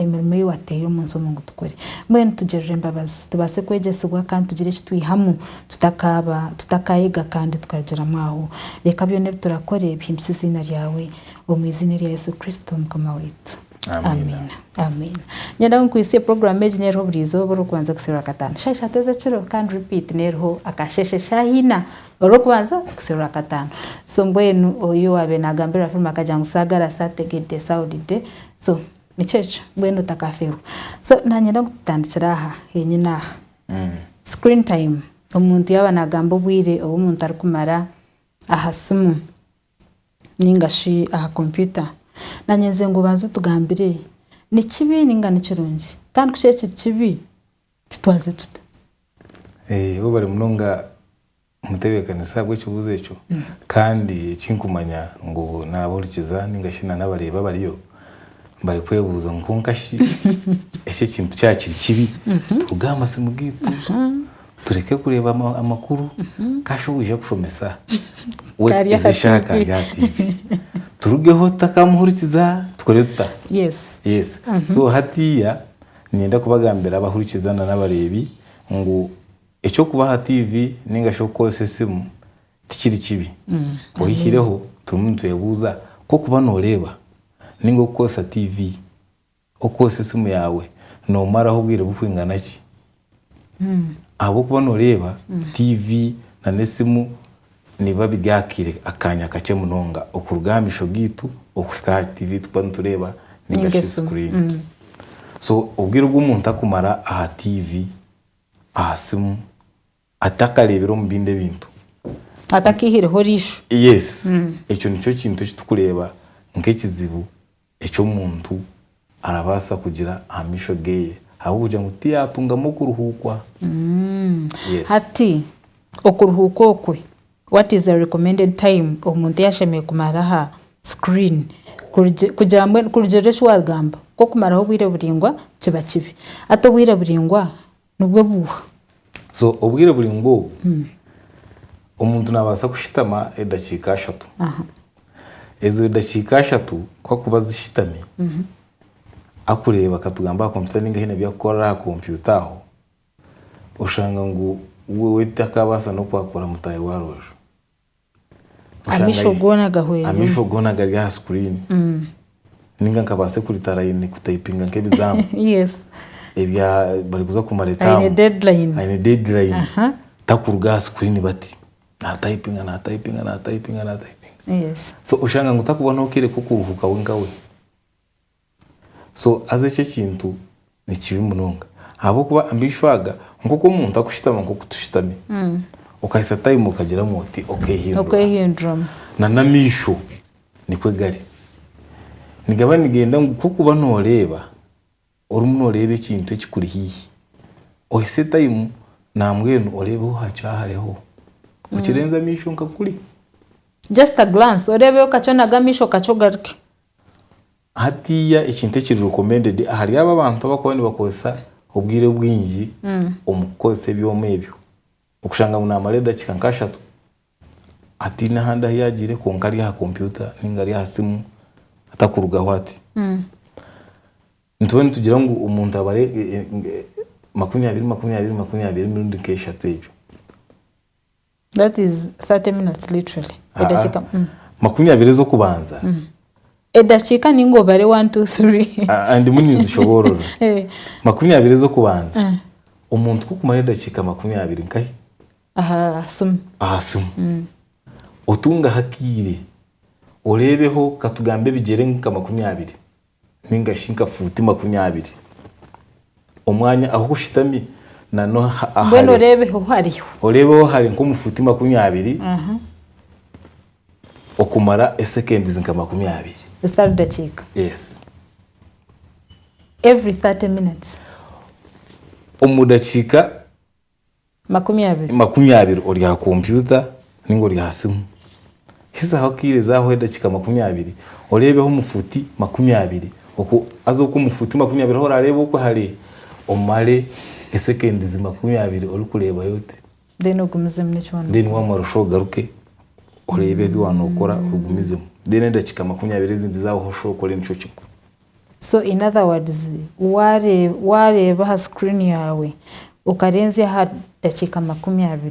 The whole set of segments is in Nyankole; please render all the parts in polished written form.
Emirimo ei wateire omu nsi omu ngu tukore. Mbwenu tugirire embabazi tubaase kwegyesibwa kandi tugire eki twihamu tutakaaba tutakaayega kandi tukarugiramu aho. Reka byona ebi turakore bihimbise eiziina ryawe, omu eiziina erya Yesu Kristo Mukama waitu. Amiina. Amiina. Niinyenda ngu nkwitsye puroguraamu egi n'eriho buri izooba Orwokubanza kuhitsya Orwakataano shaaha ishatu ez'ekiro kandi repeat n'eriho akasheeshe shaaha ina Orwokubanza kuhitsya Orwakataano. So mbwenu oyu owaabaire naagambirira firimu akagira ngu saagara saategedde saawulidde so Nikyo ekyo mbwenu otakafeerwa. So nanyenda ngu tutandikire aha henyini aha. Screen time, omuntu yaaba nagamba obwire obu omuntu arikumara aha simu ninga shi aha kompyuta, nanyenzire ngu obanze otugambire ni kibi ninga ni kirungi? Kandi ku kiri kiri kibi, tutwaze tuta? Webare munonga Mutebeekanisa ahabw'ekibuuzo ekyo kandi eki nkumanya ngu naabahurikiza nainga shi n'abareebi abariyo barikwebuuza ngu kwonka shi eki ekintu kyaba kiri kibi turuge aha masimu gaitu tureke kureeba amakuru kashi owaija kushomesa we ezi eshaaha ka ari aha tiivi turugeho tutakamuhurikiza tukore tuta? Yes so hatiiya niinyenda kubagambira abahurikiza n'abareebi ngu Eky'okuba aha tiivi nainga shi okukozesa esimu tikiri kibi. Oihireho turimu nitwebuuza ku okuba nooreeba nainga okukozesa tiivi, okukozesa esimu yaawe noomaraho obwire burikwingana ki? Ahabw'okuba nooreeba tiivi n'esimu nibiba biri aha kaire akaanya kakye munonga okuruga aha maisho gaitu okuhika aha tiivi ei turikuba nitureeba nainga shi sikuriini. So obwire obu omuntu arikumara aha tiivi aha simu atakareebire omu bindi ebintu. Atakaihireho riisho. Yes, ekyo nikyo kintu eki turikureeba nk'ekizibu eki omuntu arabaasa kugira aha maisho ge ahabw'okugira ngu tiyaatungamu okuruhuukwa. Yes. Hati okuruhuuka okwe, what is the recommended time omuntu ei ashemereire kumara aha screen kugira mbwenu kurugiirira eki waagamba ku okumaraho obwire buraingwa kiba kibi. Hati obwire buraingwa nibwo buuha? So obwire buraingwa obu, omuntu naabaasa kushutama edakiika ashatu. Ezo dakiika ashatu ku arikuba azishutami, arikureeba katugambe aha kompyuta nainga haine ebi arikukorera aha kompyuta aho, oshanga ngu we takabaasa n'okwakura mutaahi wa rubaju. Amaisho goona gahwereiremu. Amaisho goona gari aha sikuriini. Ninga nkabaase kuritara aine kutayipinga nk'ebizaamu. Yes. Ebya barikuza kumara etaamu. Aine deadline. Aine deadline. Takuruga aha sikuriini bati. Naatayipinga, naatayipinga, naatayipinga, naatayipinga. Yes. So oshanga ngu takubonaho kaire k'okuruhuuka we nkawe. So haza ekyo ekintu ni kibi munonga ahabw'okuba amaisho aga nk'oku omuntu akushutama nk'oku tushutami okahitsya tayimu okagiramu oti okeehindura Okeehinduramu. na n'amaisho nikwo gari. Nigaba nigenda ngu ku orikuba nooreeba orimu nooreeba ekintu ekikuri haihi ohitsye tayimu nambwenu oreebeho hakye ahareho okirenze amaisho nka kuri. Just a glance oreebeyo kakye onage amaisho kakye ogaruke. Hatiiya ekintu ekiri recommended ahari abo abantu abakuba nibakozesa obwire bwingi omu kukozesa ebyoma ebyo, okushanga ngu namara edakiika nka ashatu ataine ahandi ahu yagiire kwonka ari aha kompyuta ninga ari aha simu atakurugaho ati. Nituba nitugira ngu omuntu abare makumyabiri makumyabiri makumyabiri emirundi nk'eshatu egyo. That is 30 minutes literally. Edakiika. Mm. Makumyabiri ez'okubanza. Edakiika ninga obare 1 2 3. Ah, ndimu ninzishoboorora. Eh. Makumyabiri ez'okubanza. Eh. Omuntu ku kumara edakiika makumyabiri nkahi? Aha simu. Aha simu. Otungaho akaire oreebeho katugambe ebigyere nka makumyabiri. Ninga shi nka fuuti makumyabiri. Omwanya ahu oshutami na n'ahare. Mbwenu oreebeho hariho. Oreebeho hare nk'omu fuuti makumyabiri okumara esekendizi nka makumyabiri. Ezitari dakiika. Yes. Every 30 minutes. Omu dakiika Makumyabiri. Makumyabiri ori aha kompyuta ninga ori aha simu. Hizaho akaire zaaho edakiika makumyabiri oreebeho omu fuuti makumyabiri oku haza okwo omu fuuti makumyabiri ahu oraareebe okwo hare omare esekendizi makumyabiri orikureebayo oti. Then ogumizemu n'eki waaba Then waamara oshushe ogaruke oreebe ebi waaba nookora ogumizemu. Then edakiika makumyabiri ezindi zaaweho oshushe okore nikyo kimwe. So in other words wareeba aha screen yaawe okarenzya aha dakiika 20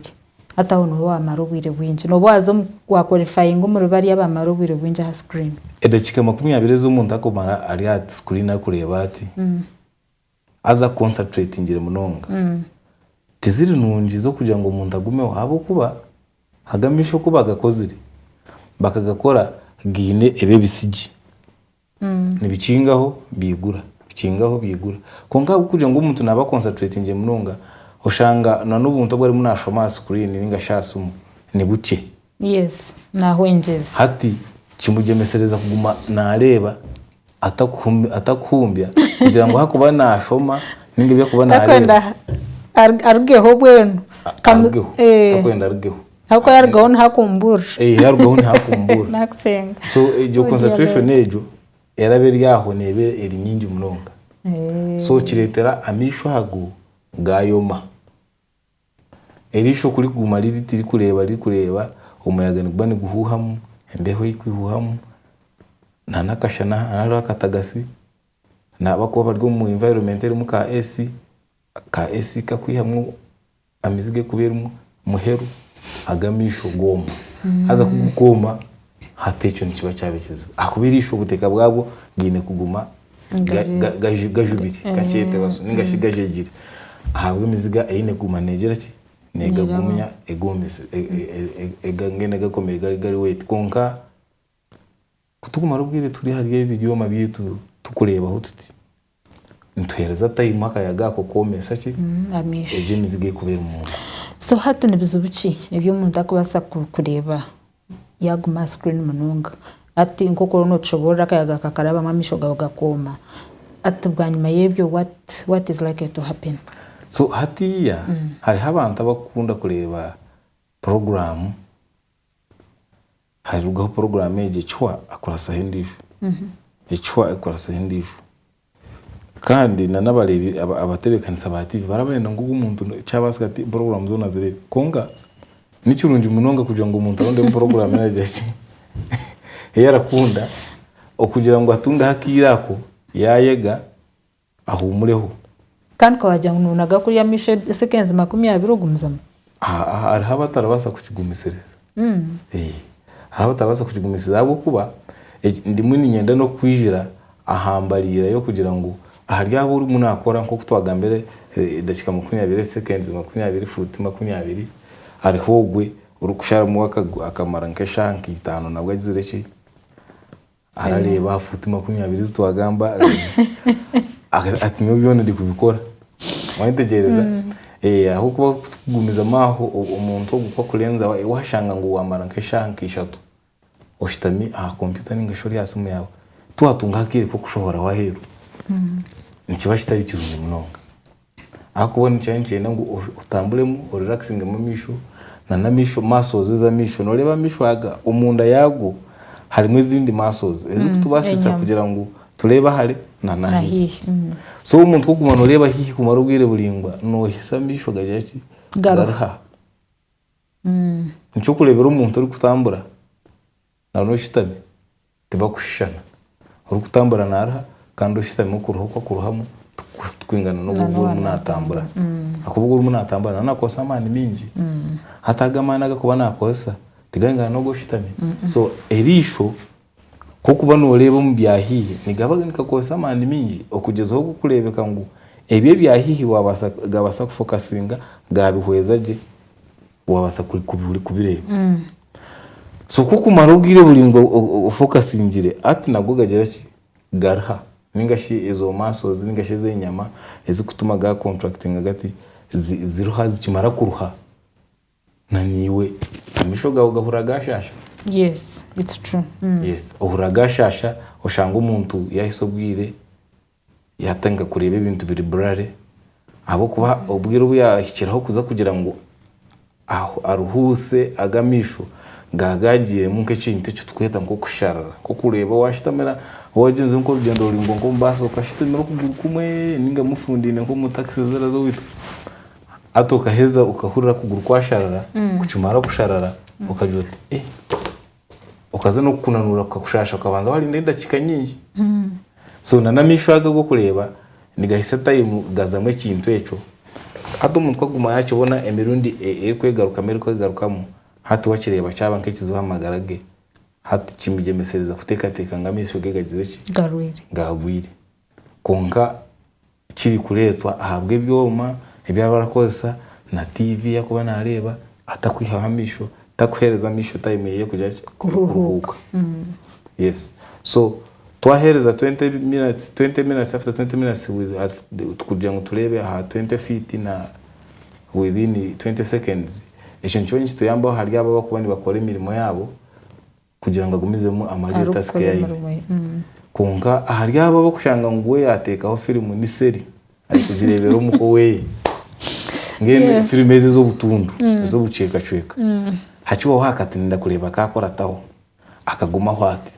hati aho nooba waamara obwire bwingi. Nooba waaza omu wa qualifyinga omuri bariya abamara obwire bwingi aha screen. Edakiika 20 ezi omuntu arikumara ari aha screen arikureeba ati, haza akonsapuretingire munonga, tiziri nungi z'okugira ngu omuntu agumeho ahabw'okuba aga amaisho oku bagakozire, bakagakora gaine ebi ebisigi. Nibikingaho biigura, bikingaho biigura. Kwonka ahabw'okugira ngu omuntu naaba akonsapuretingire munonga, oshanga n'obuntu obu arimu naashoma aha sikuriini nainga shi aha simu ni bukye. Yes, naahwengyeza. Hati kimugyemesereza kuguma naareeba atakuhumbya kugira ngu ahakuba naashoma nainga ebi arikuba naareeba. Takwenda arugeho bwenu. Arugeho, takwenda arugeho. Ahabw'okuba yarugaho niho akumburira. Eh, yarugaho niho akumburira. Nakusenga. So egyo concentration egyo eraba eri aho neeba eri nyingi munonga. So kireetera amaisho ago gaayoma. Eriisho ku ririkuguma riri tirikureeba ririkureeba, omuyaga niguba niguhuuhamu, embeho erikuhuuhamu, n'akashana hariho akatagasi, n'abakuba bari omu environment erimu ka AC, ka AC kakwihamu amaizi garikuba erimu muheru ag'amaisho gooma. Haza ku gurikooma hati ekyo nikiba kyaba ekizibu ahakuba eriisho obuteeka bwabwo bwine kuguma gajubire kakyete baso ninga shi gajegire ahabw'emiziga eine kuguma neegira ki neegagumya egoomese mbwenu egakomire gari weti kwonka ku turikumara obwire turi ahari ebi byoma byaitu turikureebaho tuti nituheereza tayimu akayaga ako kwomesa ki egyo emiziga erikuba eri munda. So hati ni bizibu ki ebi omuntu arikubaasa kureeba yaaguma aha screen munonga? Hati nk'oku oriyo nootushoboorora akayaga kakarabamu amaisho gaawe gakooma, hati bwanyima y'ebyo what what is likely to happen? So hatiiya hariho abantu abarikukunda kureeba puroguraamu, harugaho puroguraamu egyo ekihwa akurasaho endiijo, ekihwa akurasaho endiijo. Kandi n'abareebi abatebeekanisa ba tiivi baraba barenda ngu ogu omuntu kyabaasika puroguraamu zoona azireebe. Kwonka ni kirungi munonga kugira ngu omuntu arondemu puroguraamu ei aragira ki, ei arakunda okugira ngu atungeho akaire ako yaayega ahuumureho. Kandi ka waagira ngu noonaga kuriya amaisho esekenzi 20 ogumizamu? Hariho abatarabaasa kukigumisiriza. Hariho abatarabaasa kukigumisiriza ahabw'okuba ndimu niinyenda n'okukwijira aha mbariira y'okugira ngu ahari ahu orimu naakora nk'oku twagambire edakiika 20, seconds 20, fuuti 20, hariho ogwe orikusharamu akamara nk'eshaaha nka itaano nabwo agizire ki? Arareeba aha fuuti 20 ezi twagamba ati nyowe byona ndi kubikora. Wayetegyereza? Ahabw'okuba ku turikugumizamu aho omuntu ogwo ku arikurenza waashanga ngu waamara nk'eshaaha nka ishatu oshutami aha kompyuta nainga shi ori aha simu yaawe, tiwaatungaho akaire k'okushohoraho aheeru, nikiba kitari kirungi munonga. Ahakuba nikiba nikyenda ngu otamburemu orirakisingemu amaisho nana amaisho muscles ez'amaisho noreeba amaisho aga omunda yaago harimu ezindi muscles ezirikutubaasisa kugira ngu tureebe ahare nana haihi. So omuntu ku orikuguma noreeba haihi kumara obwire buraingwa nohisa amaisho gagira ki? Garuha. Nikyo orikureebera omuntu orikutambura nana oshutami tibakushushana. Orikutambura naaruha kandi oshutami okuruha oku arikuruhamu tikwingana n'ogu orimu naatambura. Ahakuba ogu orimu naatambura naaba naakozesa amaani maingi. Hati ago amaani agu arikuba naakozesa tigaringana n'ogu oshutami. So eriisho ku orikuba nooreeba omu bya haihi nigaba nigakozesa amaani maingi okugyezaho kureebeka ngu ebi ebya haihi gaabaasa kufokasinga gaabihweza gye wabaasa kubireeba. So ku okumara obwire buraingwa ofokasingire hati nago gagira ki, garuha ninga shi ezo muscles ninga shi ezo enyama ezikutuma ga contractinga gati ziruha zikimara kuruha naniiwe amaisho gaawe gahurira gashasha. Yes, it's true. Yes, ohurira gashasha oshanga omuntu yahisa obwire Yaatandika kureeba ebintu biri burare ahabw'okuba obwire obu yaahikireho kuza kugira ngu aruhuuse ago amaisho gaaba gaagiiremu nk'ekintu eki turikweta nk'okusharara nk'okureeba waashutamira waagyenzire nk'orugyendo ruraingwa nk'omu baasi okashutamira okuguru kumwe nainga mufundiine nk'omu takisi ziriya z'owaitu hati okaheza okahurira okuguru kwasharara kukimara kusharara okagira oti ee. Okaza n'okukunanuura kukakushaasha okabanza warinda edakiika nyingi. So na n'amaisho ago ag'okureeba nigahitsya time gazamu ekintu ekyo. Hati omuntu ku aguma yakibona emirundi erikwegarukamu erikwegarukamu, hati we akireeba kyaba nk'ekizibu aha magara ge, hati kimugyemesereza kuteekateeka ngu amaisho ge gagizire ki? Garwaire. Garwaire. Kwonka kirikureetwa ahabw'ebyoma ebi araba arakozesa na tiivi ei arikuba naareeba atakwihaho amaisho, takuheereza amaisho time ye y'okugira ki? Kuruhuuka. Yes. So twaheereza 20 minutes, 20 minutes after 20 minutes kugira ngu tureebe aha 20 feet na within 20 seconds, ekyo nikiba nikituyambaho ahari abo abarikuba nibakora emirimo yaabo kugira ngu agumizemu amare eyo task Arikukora ei aine. emirimo ye. Kwonka ahari abo abarikushanga ngu we yaateekaho firimu ni seri, arikugireebera omuka oweye. Mbwenu firimu ezi ez'obutundu, ez'obucwekacweka, hakibaho akati kureeba kaakurataho, akagumaho ati.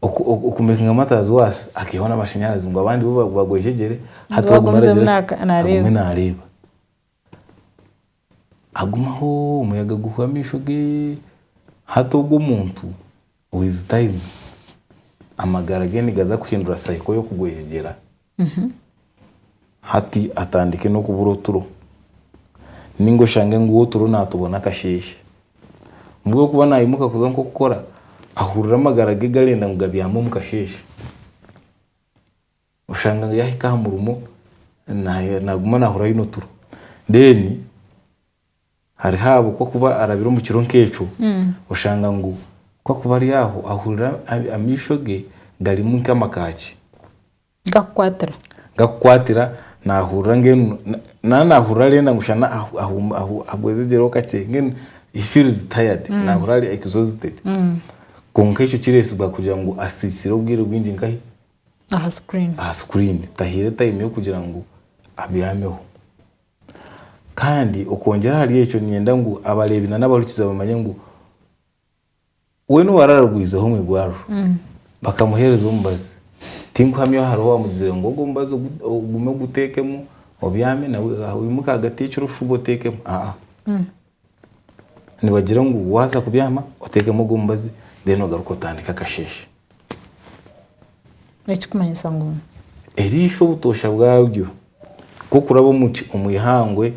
Okumekinga matters worse, akaihaho n'amashanyarazi ngu abandi bo bagwejegyere, hati we agume Agumizemu aragira ki? naareeba. Agume naareeba. Agumaho omuyaga guhuha amaisho ge, hati ogwo omuntu with time amagara ge nigaza kuhindura cycle y'okugwejegyera hati atandike n'okubura oturo ninga oshange ngu we oturo natubona akasheeshe. Mbwenu kuba nayimuka kuza nk'okukora ahurira amagara ge garenda ngu gabyame omu kasheeshe. Oshanga ngu yaahika aha murimo naaguma naahurira aine oturo. Then hariho abo ku arikuba arabire omu kiro nk'ekyo, oshanga ngu ku arikuba ari aho ahurira amaisho ge garimu nk'amakaaki. Gakukwatira. Gakukwatira, naahurira mbwenu naaba naahurira arenda ngu shana agwejegyereho kakye mbwenu he feels tired, naahurira ari exhausted. Kwonka ekyo kireetsibwa kugira ngu asiisire obwire bwingi nkahi? Aha screen. Aha screen tahaire time y'okugira ngu abyameho. Kandi okwongyera ahari ekyo niinyenda ngu abareebi na n'abahurikiza bamanye ngu we n'obu araabe ararwizeho omu irwariro bakamuheereza omubazi, tinkuhamya hariho owaamugizire ngu ogu omubazi ogume oguteekemu obyame nawe oimuke ahagati y'ekiro oshube oteekemu aa. Nibagira ngu waaza kubyama oteekemu ogu omubazi then ogaruke otandike akasheeshe. Ekirikumanyisa ngu. Eriisho obutoosha bwaryo nk'okuraba omu ihangwe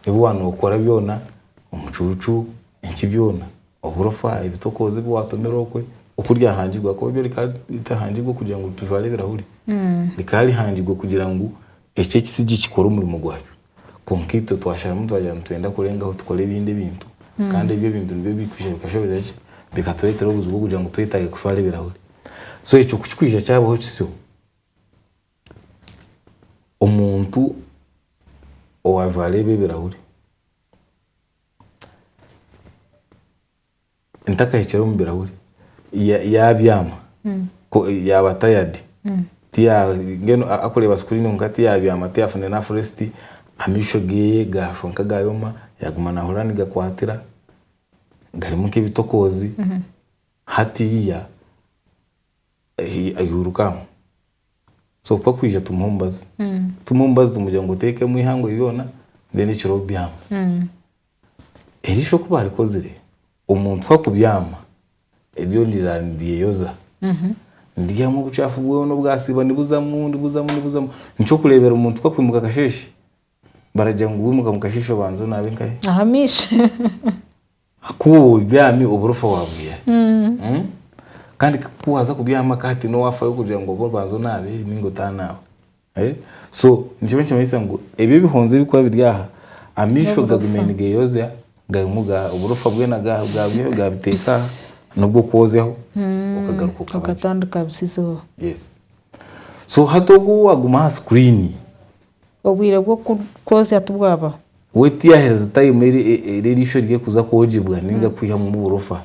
ebi waaba nookora byona, omucuucu, enki byona, oburofa, ebitokoozi ebi waatomera okwe, oku ryahangirwe ahakuba ryo rikaba ritahangirwe kugira ngu tujware ebirahuri, rikaba rihangirwe kugira ngu eki ekisigi kikore omurimo gwakyo. Kwonka itwe twasharamu twagira ngu nitwenda kurengaho tukore ebindi ebintu kandi ebyo ebintu nibyo birikwija bikashobeza ki? Bikatureetera obuzibu bw'okugira ngu twetaage kujwara ebirahuri. So ekyo ku kirikwija kyabaho kisyo, omuntu owaajwara ebyo ebirahuri, Ntakahikire omu birahuri yabyama yaba tired mbwenu arikureeba screen kwonka tiyabyama tiyafuna enough rest amaisho geye gashwa nk'agayoma yaguma nahurira nigakwatira garimu nk'ebitokoozi hatiiya aihuruka so ku akwija tumuha omubazi tumuha omubazi tumugira ngu oteekemu eihangwe ryona then ekiro obyame. Eriisho ku baarikozire, omuntu ku akubyama, eryo riraara niryeyoza. Niriihamu obucaafu bwona obwasiiba nibuzamu, nibuzamu, nibuzamu. Nikyo orikureebera omuntu ku akwimuka akasheeshe, baragira ngu wimuka omu kasheeshe obanze onaabe nkahe? Aha maisho. Ku obyami oburofa waabwiha. Kandi ku waaza kubyama ka hati n'owaafayo kugira ngu obe obanze onaabe nainga otanaaba. So nikiba nikimanyisa ngu ebi ebihonzi ebirikuba biri aha, amaisho gagumiire nigeyozya garimu oburofa bwena gabwihaho gabiteeka aha n'obw'okwozyaho okagaruka okaba gye. Okatandika busya izooba. Yes. So hati ogu owaaguma aha screen. Obwire bw'okwozya tibwabaho. We tiyaheereza time eri eriisho rye kuza kwogibwa ninga kwihamu oburofa.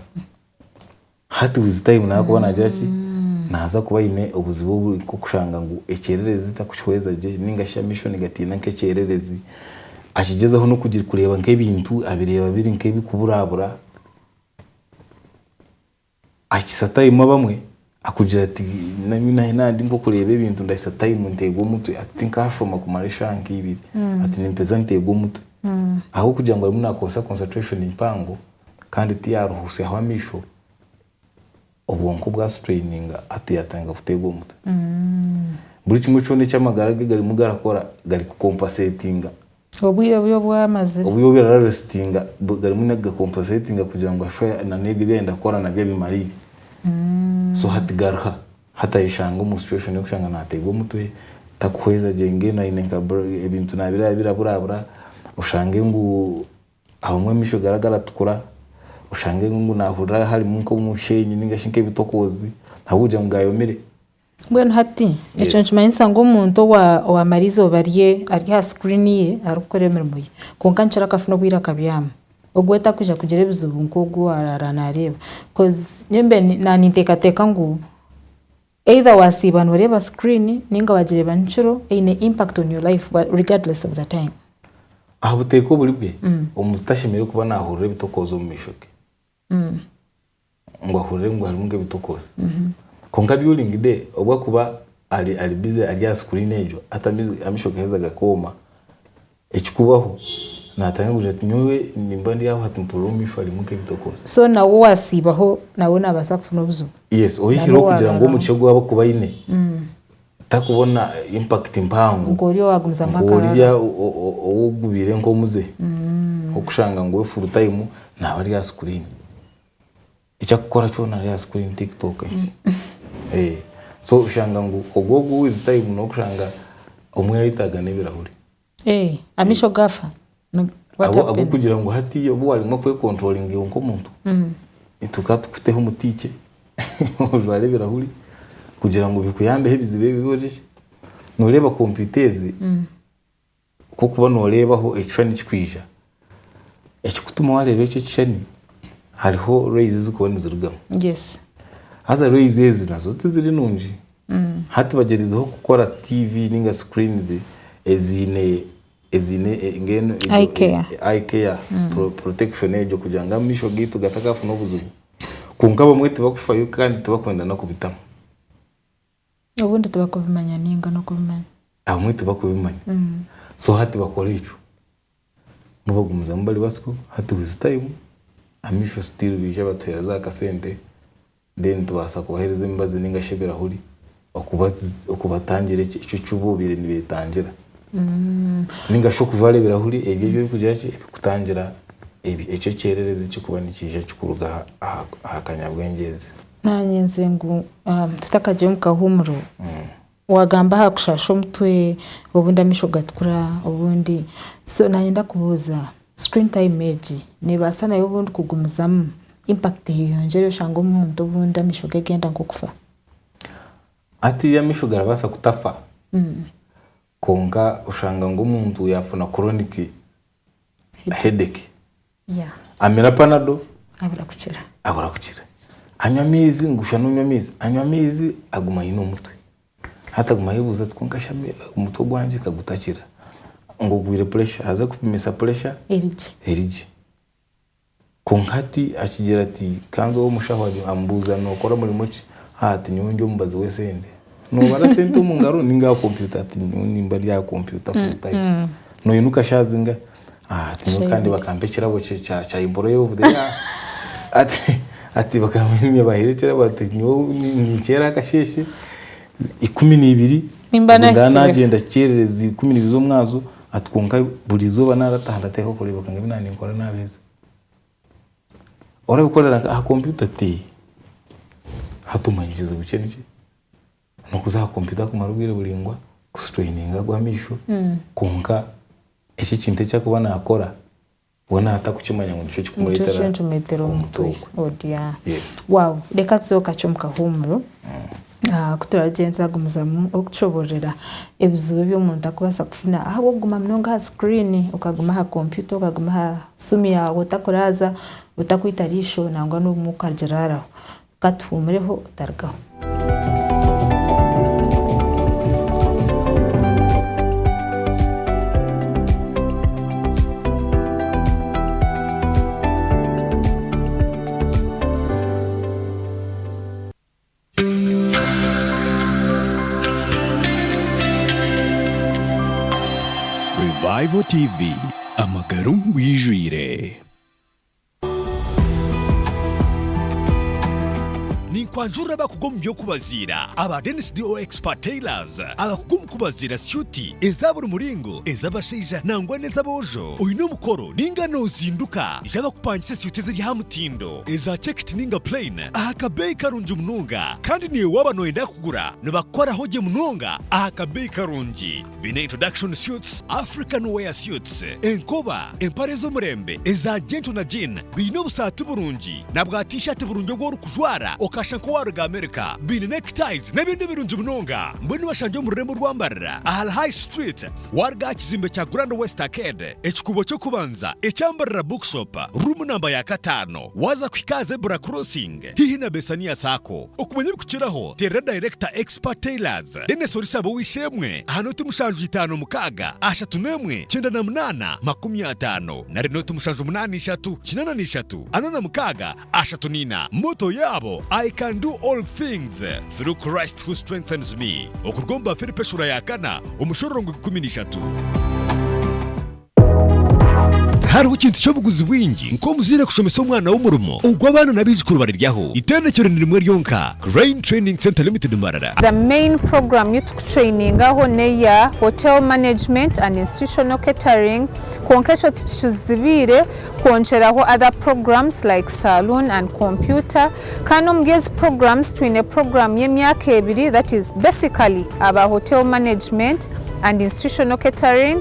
Hati with time naakuba naagira ki, naaza kuba aine obuzibu obu nk'okushanga ngu ekyererezi takukihweza gye ninga shi amaisho nigatiina nk'ekyererezi, akigyezaho n'okugira kureeba nk'ebintu abireeba biri nk'ebikuburabura, akisa time abamwe akugira ati naaba ndi nk'okureeba ebintu ndahisa time nteegwe omutwe ati tinkashoma kumara eshaaha nk'ibiri ati nimpeza nteegwe omutwe ahabw'okugira ngu arimu naakozesa concentration mpango. Kandi tiyaruhutsyaho amaisho. Obwonko bwa straininga hati yatandika kuteegwa omutwe. Buri kimwe kyona eki amagara ge garimu garakora gari ku compensatinga. Obwire obu obwamazire. Obwire obu yari restinga garimu niga compensatinga kugira ngu ashushe na n'ebyo ebi arenda kukora nabyo abimarire. So hati garuha, hati ayeshanga omu situation y'okushanga nateegwa omutwe, takuhweza gye mbwenu aine nka ebintu nabiraba biraburabura, oshange ngu Abamwe amaisho garaba garatukura, oshange ngu nahurira harimu nk'omushenyi ninga shi nk'ebitokoozi ahabw'okugira ngu gayomire. Mbwenu hati ekyo nikimanyisa ngu omuntu owamara eizooba rye ari aha sikirini ye arikukora emirimo ye kwonka nikiro akafuna obwire akabyama, ogwo takwija kugira ebizibu nk'ogu owaaraara naareeba coz nyowe mbaire naninteekateeka ngu either wasiiba nooreeba sikirini ninga wagireeba nikiro eine impact on your life regardless of the time. Aha buteeka oburi bwe, omuntu tashemereire kuba naahurira ebitokoozi omu maisho ge. Ngu ahurire ngu harimu nk'ebitokoozi. Kwonka during day obu akuba ari ari busy ari aha screen egyo, hati amaisho gaheza gakooma, ekikubaho naatandika kugira ati nyowe nimba ndi aho hati mpurira omu maisho harimu nk'ebitokoozi. So nawe owaasiibaho nawe naabaasa kufuna obuzibu? Yes, oihireho kugira ngu omugisha ogu abakuba aine, takubona impact mpango Nk'ori owagumizamu nk'oriya akarara. owugubiire nk'omuze okushanga ngu we full time naaba ari aha screen. Eki akukora kyona ari aha screen tiktok eki. So oshanga ngu ogwo ogu with time nokushanga omwe yayetaaga n'ebirahuri. Amaisho gaafa? What happens? Ahabw'okugira ngu hati obu waremwa kwekontrolinga iwe nk'omuntu, itwe ka tukuteho omutiikye ojware ebirahuri kugira ngu bikuyambeho ebizibu ebi oriki. Nooreeba kompyuta ezi, ku orikuba nooreebaho ekishushani kikwija, ekikutuma waareeba eki ekishushani hariho rays ezirikuba nizirugamu. Haza rays ezi nazo tiziri nungi. Hati bagyerizeho kukora TV ninga screens eziine eziine mbwenu Eye care. eye care protection egyo kugira ngu amaisho gaitu gatakafuna obuzibu. Kwonka abamwe tibakufayo kandi tibakwenda n'okubitamu. Obundi tibakubimanya ninga n'okubimanya. Abamwe tibakubimanya. So hati bakora ekyo. Bo bagumizamu bari basyo, hati with time amaisho still baija batuheereza akasente then tubaasa kubaheereza emibazi ninga shi ebirahuri okubatangira ekyo eki bobaire nibetangira. Ninga shi okujwara ebirahuri ebyo ebirikugira ki, ebirikutangira ekyo ekyererezi ekirikuba nikiija kikuruga aha kanyabwengye ezi. Naanye nzire ngu tutakagiire omu kahuumuro. Waagamba aha kushaasha omutwe, obundi amaisho gatukura, obundi. So naayenda kubuuza, screen time egi neebaasa nayo obundi kugumizamu impact eyeyongyere oshange omuntu obundi amaisho ge genda nk'okufa? Hatiiya amaisho garabaasa kutafa kwonka oshanga ngu omuntu yaafuna chronic headache. Amira panado abura kukira. Abura kukira. Anywa amaizi ngu shana onywa amaizi, anywa amaizi aguma aine omutwe. Hati aguma ayebuuza ati kwonka shi omutwe ogwangye kagutakira? Ngu ogwire pressure, aza kupimisa pressure Erigye. Erigye. Kwonka hati akigira ati kanze ow'omushaho amubuuza nookora murimo ki? Ati nyowe ndi omubazi w'esente. Noobara sente omu ngaro ninga aha kompyuta? Ati nyowe nimba ndi aha kompyuta full time. Noinuka shaaha zingahi? Ati nyowe kandi bakampa ekirabo kya employee of the year. Ati bakaba nibaheera ekirabo ati nyowe ninkyera akasheeshe 12 Nimba ndaba nahikire. nagyenda kyererezi 12 z'omwazo ati kwonka buri izooba naarataha ndateekwa kureebeka ngu ebi naaba ninkora naabiheza. Orabikorera aha kompyuta ati hati omanya ekizibu kye niki? N'okuza aha kompyuta kumara obwire buraingwa kusituraininga ago amaisho kwonka eki ekintu eki arikuba naakora we naatakukimanya ngu nikyo Nikyo kirikumureetera kirikumureetera omutwe omutwe ogwe. Oh dear. Yes. Wow, reka tuze kakye omu kahuumuro. Ku turaagyende twagumizamu okutushoboororera ebizibu ebi omuntu arikubaasa kufuna ahabw'okuguma munonga aha sikuriini, okaguma aha kompyuta, okaguma aha simu yaawe otakuraaza, otakwita riisho nangwa n'obumwe okagiraaraho. Ka tuhuumureho otarugaho. Revival TV, amagara omu bwijwire. Ninkwanjurira abakugu omu by'okubaziira aba Dennis DO Expert Tailors, abakugu omu kubaziira syuti eza buri muringo, ez'abashaija nangwa n'ez'aboojo. Oine omukoro ninga noozinduka, ija bakupangise syuti eziri aha mutindo, eza checked ninga plain aha kabeeyi karungi munonga. Kandi naiwe waaba nooyenda kugura, nibakukoraho gye munonga aha kabeeyi karungi. Baine introduction suits, African wear suits, enkoba, empare z'omurembe, eza gentle na jean. Baine obusaati burungi na bwa t-shirt burungi obu orikujwara okashusha nk'owaruga America. Baine neckties n'ebindi birungi munonga. Mbwenu bashangye omu rurembo rwa Mbarara ahari High Street waruga aha kizimbe kya Grand West Arcade, ekikuubo ky'okubanza ekya Mbarara Bookshop, room namba ya kataano. Waaza kuhika aha Zebra Crossing haihi na Besania Sacco. Okumanya ebirikukiraho teerera Dayirekita Expert Tailors, Denis Orisaba ow'eishe-emwe aha nooti 756 31 98 50 nari nooti 783 83 46 34. Motto yaabo, I can do all things through Christ who strengthens me. Okuruga omu Bafilipi eshuura ya kana omushororongo 13. Tihariho kintu ky'obuguzi bwingi nk'omuzaire kushomesa omwana we omurimo ogu abaana n'abaijukuru bariryaho. Itendekero ni rimwe ryonka, Crane Training Centre Limited Mbarara. The main program ei tukutrainingaho n'eya Hotel Management and Institutional Catering kwonka ekyo tikituzibiire kwongyeraho other programs like Saloon and Computer kandi omuri ezi programs twine program y'emyaka ebiri that is basically aba Hotel Management and Institutional Catering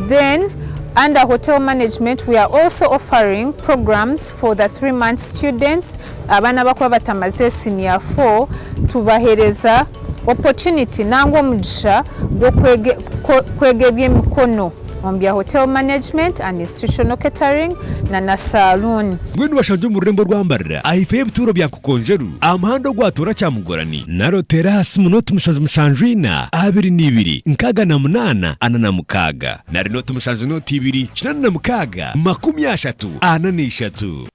then under Hotel Management we are also offering programs for the 3 month students abaana abakuba batamazire senior 4 tubahereza opportunity nangwa omugisha gw'okwega eby'emikono omu bya Hotel Management and Institutional Catering na na Saloon. Mbwenu bashangye omu rurembo rwa Mbarara ahaifo y'ebituuro bya Nkokonjeru aha muhanda ogwatoora Kyamugorani nari oteere aha simu nooti 774 22 68 46 nari nooti 7 nooti 2 86 30 43.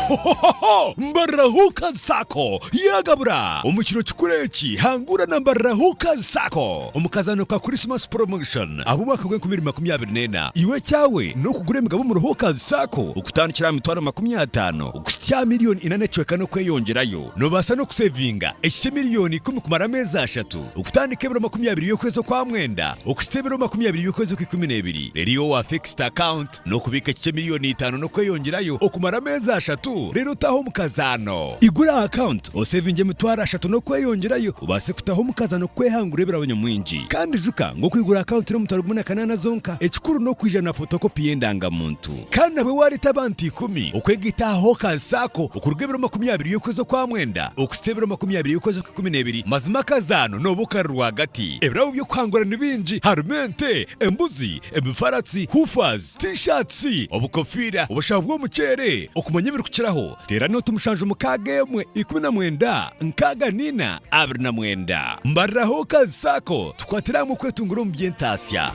Hohohoho! Mbarara Hookers Sacco yaagabura! Omu kiro kikuru eki, hangura na Mbarara Hookers Sacco omu kazaano ka Christmas Promotion ab'omwaka gw'enkumi ibiri 24. Iwe ekyawe n'okugura emigabo omuri Hookers Sacco okutandikira aha mitwaro 50 okuhitsya aha miriyoni ina n'ekicweka n'okweyongyerayo. Noobaasa n'okusevinga ekikye miriyoni ikumi kumara ameezi ashatu okutandika ebiro 20 by'okwezi Okwamwenda okuhitsya ebiro 20 by'okwezi Okwikumineebiri. Reero iwe owa Fixed Account, N'okubiika ekikye miriyoni itaano n'okweyongyerayo okumara ameezi ashatu reero otaahe omu kazaano. Igura akawunti osevinge 30,000 n'okweyongyerayo obaase kutaha omu kazaano kwehangura ebirabo nyamwingi. Kandi ijuka ngu okwigura akawunti n'omutwaro 18 zonka, ekikuru n'okwija na fotokopi y'endangamuntu. Kandi nabwe waareeta abantu ikumi okwegaita aha Hawkers Sacco okuruga ebiro 20 by'okwezi Okwamwenda okuhitsya ebiro 20 by'okwezi Okwikumineebiri, mazima akazaano nooba okari rwagati. Ebirabo by'okuhangura ni bingi, harimu ente, embuzi, Emifaratsi, hoofers, T-shirts, obukofiira, obushaho bw'omuceere. Okumanya ebirikukiraho, teera nooti 7 6 19 64 29. Mbarira Hawkers Sacco, tukwatire hamwe okwetungura omu by'entaasya.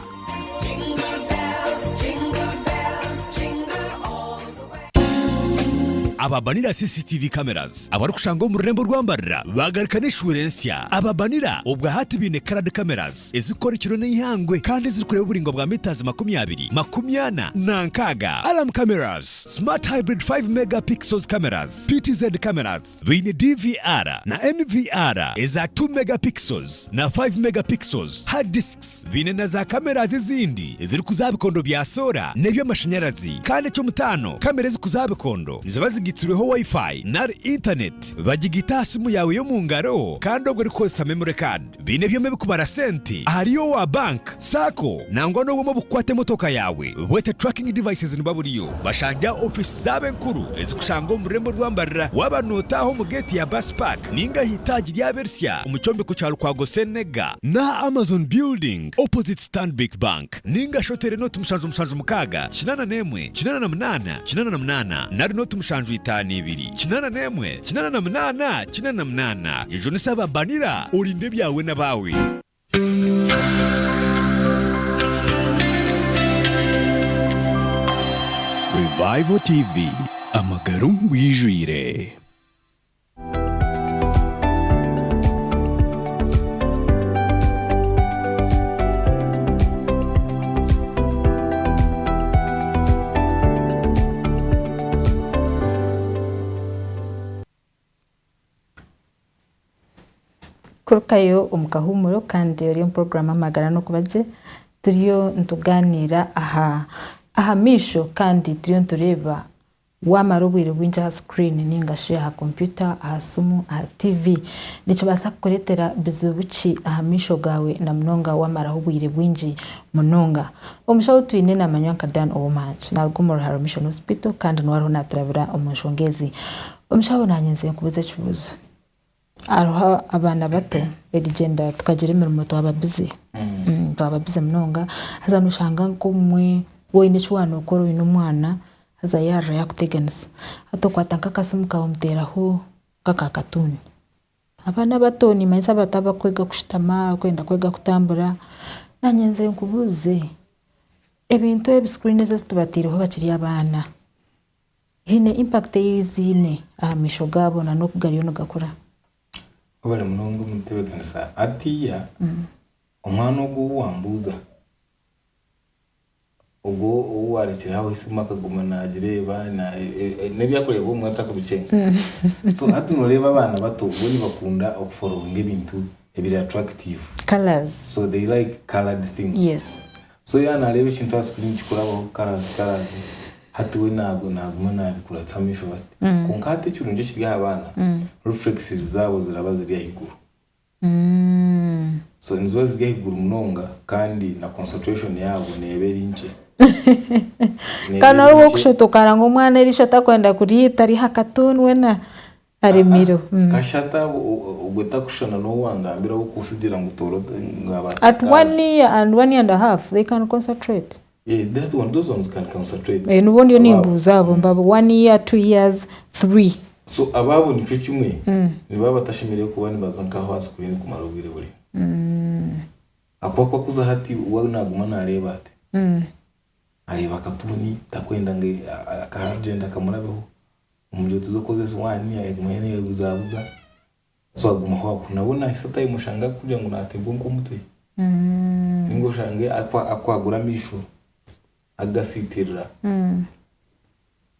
Aba Banira CCTV Cameras abarikushangwa omu rurembo rwa Mbarira baagaruka n'eshuura ensya. Aba Banira obwa hati baine Coloured Cameras ezikukora ekiro n'eihangwe kandi ezirikureeba oburaingwa bwa mitazi 20, 40 na 60. Alarm Cameras, Smart Hybrid 5 Mega Pixels Cameras, PTZ Cameras, baine DVR na NVR eza 2 Mega Pixels na 5 Mega Pixels, Hard Disks, baine na za cameras ezindi ezirikuza aha bikondo bya soora n'eby'amashanyarazi. Kandi eky'omutaano, kamera ezikuza aha bikondo niziba zigaitsirweho Wi-Fi nari intaneti. Bagigaita aha simu yaawe y'omu ngaro kandi obwo erikukozesa memory card. Baine ebyoma ebikubara sente ahari owa bank, sacco nangwa n'obwoma obukukwata emotoka yaawe bwete tracking devices nibuba buriyo. Bashangye aha ofiisi zaabo enkuru ezikushangwa omu rurembo rwa Mbarara waaba nootaaha omu geeti ya Bus Park ninga aha itaagi ryabo erisya omu kyombeko kya Lukwago Senega n'aha Amazon Building opposite Stanbic Bank. Ninga shi oteere nooti 776 81 88 88 nari nooti 752 81 88 88. Yejunise aba Banira orinde ebyawe n'abaawe. Revival TV, amagara omu bwijwire. Waagarukayo omu kahuumuro kandi ori omu puroguraamu Amagara n'Okuba Gye, turiyo nitugaaniira aha aha maisho kandi turiyo nitureeba waamara obwire bwingi aha sikuriini nainga shi aha kompyuta, aha simu, aha tiivi, nikibaasa kukureetera bizibu ki aha maisho gaawe na munonga waamaraho obwire bwingi munonga. Omushaho ou twine naamanywa nka Dan Owomahaki, naaruga omu Ruharo Mission Hospital kandi niwe ariho naaturabira omu nshonga ezi. Omushaho naanye nze nkubuuze ekibuuzo. Hariho abaana bato erigyenda tukagira emirimo twaba bize, twaba bize munonga haza noshanga nk'obumwe waaba oyine eki waaba nokora oyine omwana haza yaarira yaakuteganisa, hati okwata nk'akasimu kaawe omuteeraho nk'aka katuuni. Abaana abato nimanyisa abato abakwega kushutama, abakwenda kwega kutambura, naanye nze nkubuuze, ebintu ebi sikuriini ezi ezitubateireho bakiri abaana, Haine impact ei ziine aha maisho gaabo na n'oku gariyo nigakura. Webare munonga omu ntebeekanisa. Hatiiya omwana ogwo ou wambuuza, ogwo ou waarekire aho esimu akaguma naagireeba n'ebi arikureeba obumwe atarikubikyenga. So hati nooreeba abaana bato bo nibakunda okuforowinga ebintu ebiri attractive. Colours. So they like coloured things. Yes. So yaaba naareeba ekintu aha screen nikikurabaho colours colours hati we naaguma naabikuratsa amaisho bati. Kwonka hati ekirungi ekiri aha baana, reflexes zaabo ziraba ziri ahaiguru. So niziba ziri ahaiguru munonga kandi na concentration yaabo neeba eri nkye. Neeba Kandi eri nobu nkye. orikushusha okaranga omwana eriisho atakwenda kuriita ari aha katuuni weena aremire. Kashata ogwe takushushana n'ou wangambira ow'okusigira ngu toora ngu aba At one year and one year and a half they can concentrate. Yeah, that one, those ones can concentrate. Eh, nibo ndiyo nimbuuza abo mbabo one year, 2 years, 3. So abaabo nikyo kimwe nibaba batashemereire kuba nibaza nk'aho aha screen kumara obwire buraingwa. Ahakuba ku akuza hati we naguma nareeba ati. Areeba akatuuni takwenda ngu akagyenda kamurabeho. Omuri otuza okozesa one aguma nayebuzabuza so agumaho aho. Nabwo nahisa time oshange arikugira ngu nateebwa nk'omutwe ninga oshange akwagura amaisho agasitirira.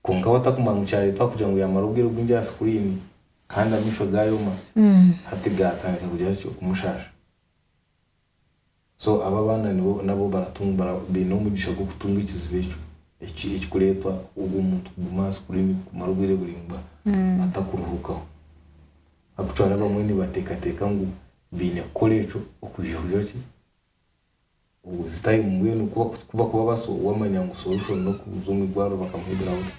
Kwonka we atakumanya ngu kyaretwa kugira ngu yamara obwire bwingi aha screen kandi amaisho gayoma hati gatandika kugira ki okumushaasha. So abo abaana nibo nabo baratunga baine omugisha gw'okutunga ekizibu ekyo ekirikureetwa ogwo omuntu kuguma aha screen kumara obwire buraingwa atakuruhuukaho. Ahabw'okuba abamwe nibateekateeka ngu baine kukora ekyo okwija kugira ki, ezi time mbwenu ku bakuba baso wamanya ngu solution n'okuza omu irwariro bakamuha ebirahuri.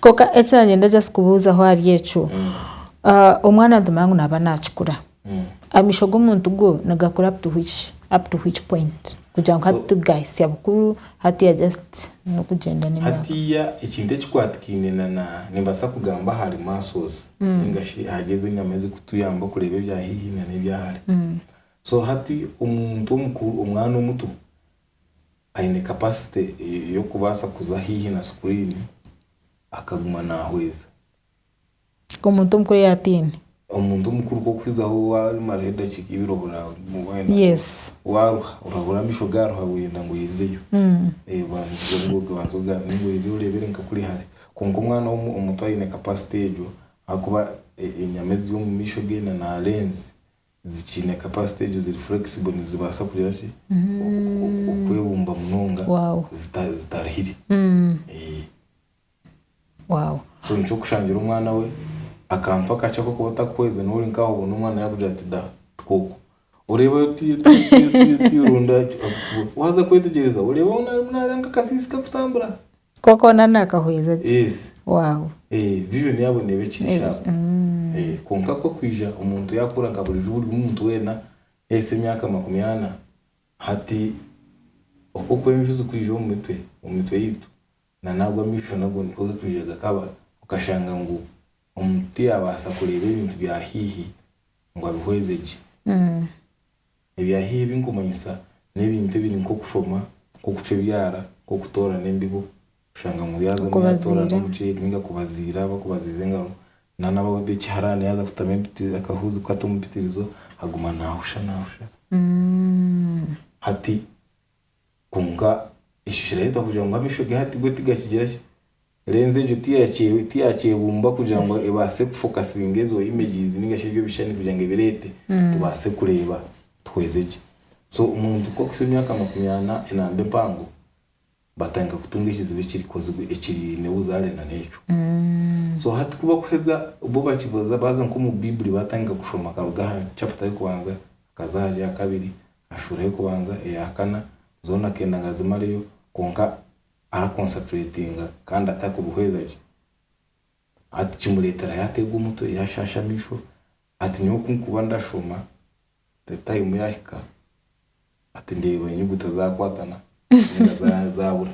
Kwonka eki naanye just kubuuzaho ahari ekyo, omwana nitumanya ngu naaba naakikura. Amaisho g'omuntu go nigakura up to which, up to which point kugira ngu hati gahitsya bukuru hatiiya just n'okugyenda n'emyaka. Hatiiya ekintu ekikwatikaine na na nimbaasa kugamba ahari muscles ninga shi ahari ezi enyama ezikutuyamba okureeba ebya haihi na n'ebya hare. So hati omuntu omukuru omwana omuto aine capacity y'okubaasa kuza haihi na screen akaguma naahweza. Omuntu omukuru yaatiina. Omuntu omukuru ku okuhizaho waamaraho edakiika ibiri ohurira weena Yes. waaruha, orahurira amaisho gaaruha wenda ngu oirireyo. Obanze ninga oirireyo oreebere nka kuri hare. Kwonka omwana omuto aine capacity egyo ahakuba enyama eziri omu maisho ge na na lens zikiine capacity egyo ziri flexible nizibaasa kugira ki okwebumba munonga Wow. zitaruhire. Wow. So nikyo kushangira omwana we akantu akakye akokuba otakuhweza niwe ori nkaho obona omwana yakugira ati da tikokwo. Oreeba oti oti oti oti orunda waaza kwetegyereza oreeba hoona arimu nareeba nk'akasiisi kakutambura. Kwonka hoona nakahweza gye. Yes. Wow. Vision yaabo neeba ekiri sharp. Kwonka ku okwija omuntu yakura nka burijo buri muntu weena yahitsya emyaka 40 hati oku okwenju zirikwija omu mitwe omu mitwe yaitu Na n'ago amaisho nago nikwo garikwija gakaba, okashanga ngu omuntu tiyaabaasa kureeba ebintu bya haihi ngu abihweze gye. Ebya haihi ebi nkumanyisa n'ebintu ebiri nk'okushoma, nk'okucwa ebyara, nk'okutoorana embibo, oshanga ngu yaazamu yaatoorana Kubaziira. omuceeri ninga kubaziira bakubaziiza engaro, na n'ab'ekiharaani yaaza kutamu akahuuzi kukata omupitirizo aguma naahusha naahusha. Hati Kwonka ekyo kirareetwa kugira ngu amaisho ge hati go tigakigira ki? Lenzi egyo tiyakyebumba kugira ngu ebaase kufokasinga ezo images ninga shi ebyo ebishushani kugira ngu ebireete tubaase kureeba tuhweze gye. So omuntu ku akuhitsya emyaka 40 enamba empango, batandika kutunga ekizibu ekirikozirwe ekiriine obuzaare na n'ekyo. So hati ku bakuheza bo bakibaza baaza nk'omu Baiburi batandika kushoma akaruga aha chapter y'okubanza akaza aha ya kabiri, aha shuura y'okubanza, eya kana, zoona akenda ngu azimareyo kwonka arakonsapuretinga kandi atarikubihweza gye. Hati kimureetera yaateegwa omutwe, yaashaasha amaisho, ati nyowe ku nkuba ndashoma, tayimu yaahika, ati ndeeba enyuguta zaakwatana ninga zaabura.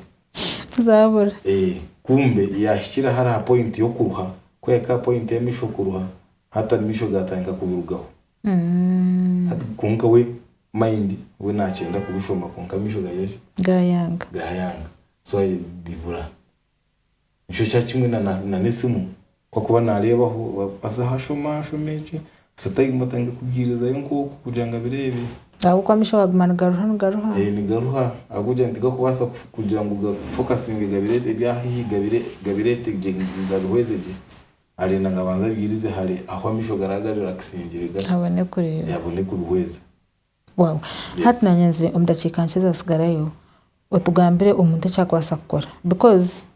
Zaabura. Kumbe yaahikire hare aha poyinti y'okuruha, ku yaahika aha poyinti y'amaisho kuruha, hati amaisho gaatandika kubirugaho. Hati kwonka we mind we nakyenda kubishoma kwonka amaisho gagira ki? Gayanga. Gayanga. So bibura. Nikyo kya kimwe na na n'esimu ku akuba nareebaho azaho ashoma ashoma eki time atandika kubyirizayo nk'oku kugira ngu abireebe. Ahabw'okuba amaisho gaguma nigaruha nigaruha. Nigaruha ahabw'okugira ngu tigakubaasa kugira ngu gafokasinge gabireete ebya haihi gabireete gye gabihweze gye. Arenda ngu abanze abiirize hare ahu amaisho garaabe garirakisingire ga Abone kureeba. abone kubihweza. Wow. Yes. Hati naanye nzire omu dakiika nkye ezatsigarayo otugambire omuntu eki arikubaasa kukora because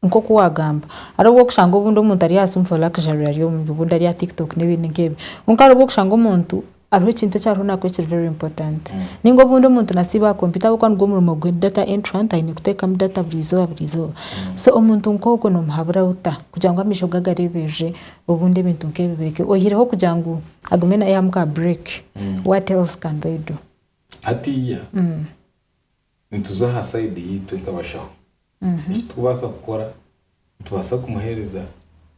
nk'oku waagamba hariho obu orikushanga obundi omuntu ari aha simu for luxury ari omu obundi ari aha tiktok n'ebindi nk'ebyo kwonka hariho obu orikushanga omuntu hariho ekintu eki ariho naakora ekiri very important. Nainga obundi omuntu nasiiba aha kompyuta ahabw'okuba nigwo murimo gwe data entrant aine kuteekamu data buri izooba buri izooba. So omuntu nk'ogwo noomuhabura ota kugira ngu amaisho ge agareeberere obundi ebintu nk'ebi bireke oihireho kugira ngu agume naihamu ka break, what else can they do? Hatiiya nituza aha sayidi yaitu nk'abashaho. Eki turikubaasa kukora, nitubaasa kumuheereza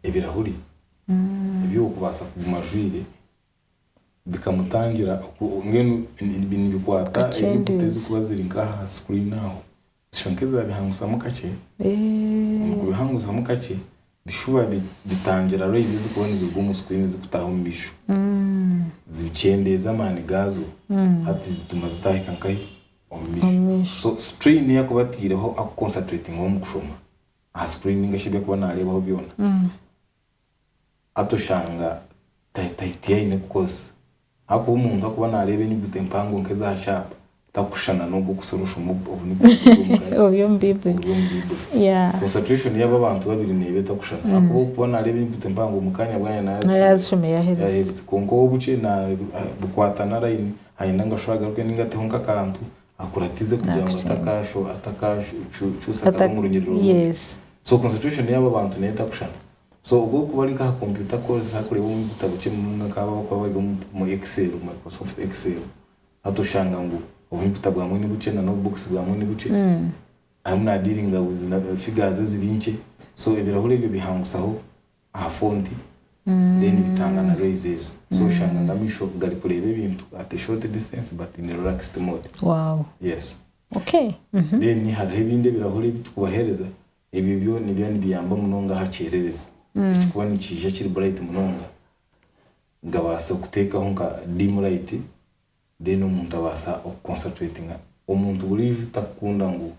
ebirahuri ebi orikubaasa kuguma ajwaire bikamutangira mbwenu nibikwata enyuguta ezirikuba ziri nk'aha sikuriini aho zishusha nk'ezabihangusamu kakye, omu kubihangusamu kakye bishuba bitangira rays ezirikuba niziruga omu sikuriini zirikutaaha omu maisho zikyendeeza amaani gaazo hati zituma zitaahika nkahi omu maisho. So strain ei arikuba ataireho arikukonsateretingaho omu kushoma aha sikuriini ninga shi ebi arikuba naareebaho byona Hati oshanga tihaine kukozesa ahakuba omuntu akuba nareeba enyuguta empango nk'eza kyapa takushushana n'ogwo okusura oshoma oburi omu Baiburi. Concentration y'aba abantu babiri neeba etakushushana ahakuba okuba nareeba enyuguta empango omu kanya bwanya nayazishoma yaherize kwonka ow'obukye bukwatana layini ayenda ngu ashure agaruke ninga ateho nk'akantu akuratize kugira ngu atakakyusa akaza omu runyiriri orundi. So concentration y'aba bantu neeba etakushushana. So obwo orikuba ori nk'aha kompyuta kukozesa kureeba obunyuguta bukye munonga nk'abo abarikuba bari omu Excel, Microsoft Excel, hati oshanga ngu obunyuguta bwamwe ni bukye na n'obubokisi bwamwe ni bukye, arimu naadiiringa with figures eziri nkye, so ebirahuri ebyo bihangusaho aha fonti then bitanga na rays ezo. So oshanga ngu amaisho gari kureeba ebintu at a short distance but in a relaxed mode. Wow. Yes. Okay. Then hariho ebindi ebirahuri ebi turikubaheereza Ebyo byo nibiba nibiyamba munonga aha kyererezi ekirikuba nikiija kiri bright munonga gabaasa kuteekaho nka dim light then omuntu abaasa okuconcentratinga. Omuntu buriijo takukunda ngu